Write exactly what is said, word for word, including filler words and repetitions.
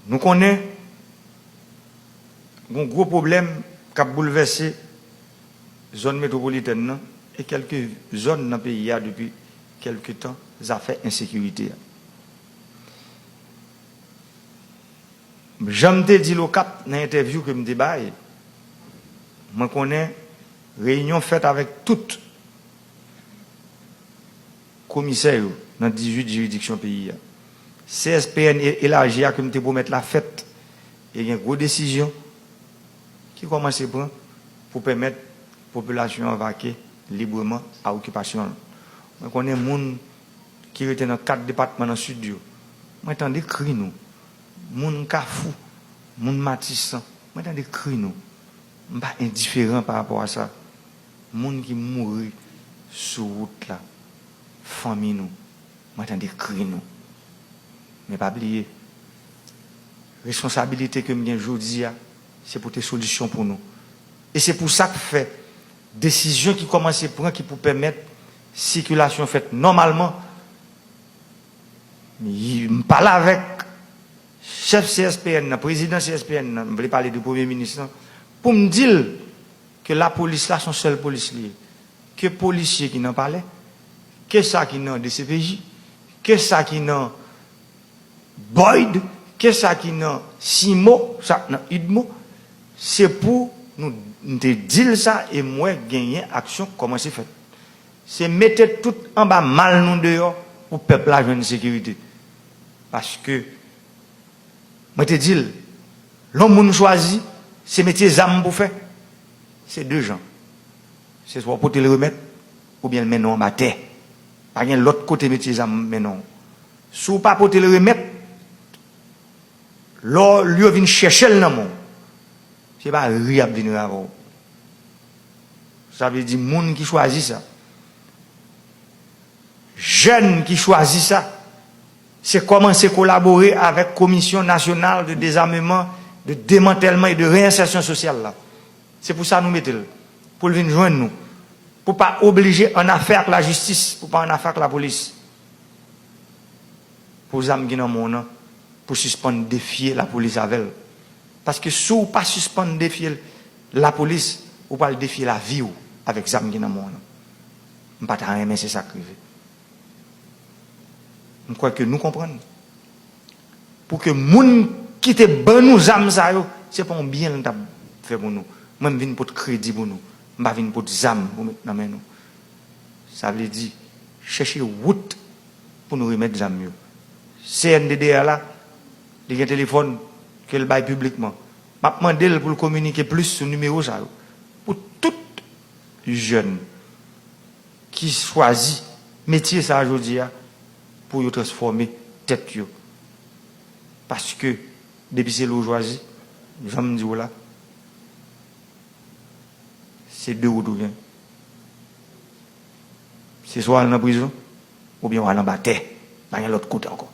Nou konnen gen gwo pwoblèm k ap boulvèse zòn metwopolitèn nan e kèlke zòn nan peyi a depi kèlke tan, zafè ensekirite a. Jan m te di l Okap nan entèvyou ke m te bay, mwen konnen reyinyon fèt avèk tout komisè yo nan dizuit jiridiksyon peyi a. C S P N e- elaji a ke m te pwomèt la fèt, e gen gwo desizyon ki kòmanse pran pou pèmèt popilasyon an vake libreman a okipasyon l. Mwen konnen moun ki rete nan kat depatman nan sid yo, mwen tande kri nou. Moun Kafou, moun Matisan, mwen tande kri nou. M pa endiferan pa rapò a sa. Moun ki mouri sou wout la, fanmi nou, mwen tande kri nou. Men pa bliye, responsabilite ke m gen jodi a, se pote solisyon pou nou. E se pou sa k fè desizyon ki kòmanse pran ki pou pèmèt sikilasyon fèt nòmalman. M pale avèk chèf C S P N nan, prezidan C S P N nan, m vle pale de premye minis lan, pou m di l ke lapolis la se yon sèl polis li ye. Ke polisye ki nan palè, ke sa ki nan D C P J, ke sa ki nan Boyd, ke sa ki nan Simo, sa k nan Idmo, se pou nou, m te di l sa e m wè genyen aksyon k kòmanse fèt. Se mete tout anba mal nou deyò pou pèp la jwenn sekirite. Paske, mwen te di l, lè yon moun chwazi, se metye zam pou fè. Se de jan. Se swa w pote l remèt, oubyen l mennen w anba tè. Pa gen lòt kote metye zam mennen w. Si w pa pote l remèt, lè w- yo vin chèche l nan men w, se pa ri y ap vin ri avè w. Sa vle di moun ki chwazi sa, jèn ki chwazi sa, se kòmanse kolabore avèk Komisyon Nasyonal de Dezarmeman, de Demantèlman e de Reyensèsyon Sosyal la. Se pou sa nou mete l, pou l vin jwenn nou, pou pa oblije annafè ak lajistis, pou pa annafè ak lapolis, pou zam ki nan men w nan, pou sispann defye lapolis avè l. Paske si w pa sispann defye lapolis, ou pral defye lavi w avèk zam ki nan men w nan. M pa ta renmen se sa k rive. M kwè ke nou konprann. Pou ke moun ki te ban nou zam sa yo, se pa yon byen l t ap fè pou nou. Mwen, m vin pot kredi pou nou. M pa vin pot zam pou met nan men nou. Sa vle di, chèche wout pou nou remèt zam yo. C N D D A la, li gen telefòn ke l bay piblikman. M ap mande l pou l kominike plis sou nimewo sa yo. Pou tout jèn ki chwazi metye sa a jodi a, pou yo transfòme tèt yo. Paske, depi se li w chwazi, jan m di w la, se de wout ou gen. Se swa w al nan prizon, oubyen w al anba tè. Pa gen lòt kote ankò.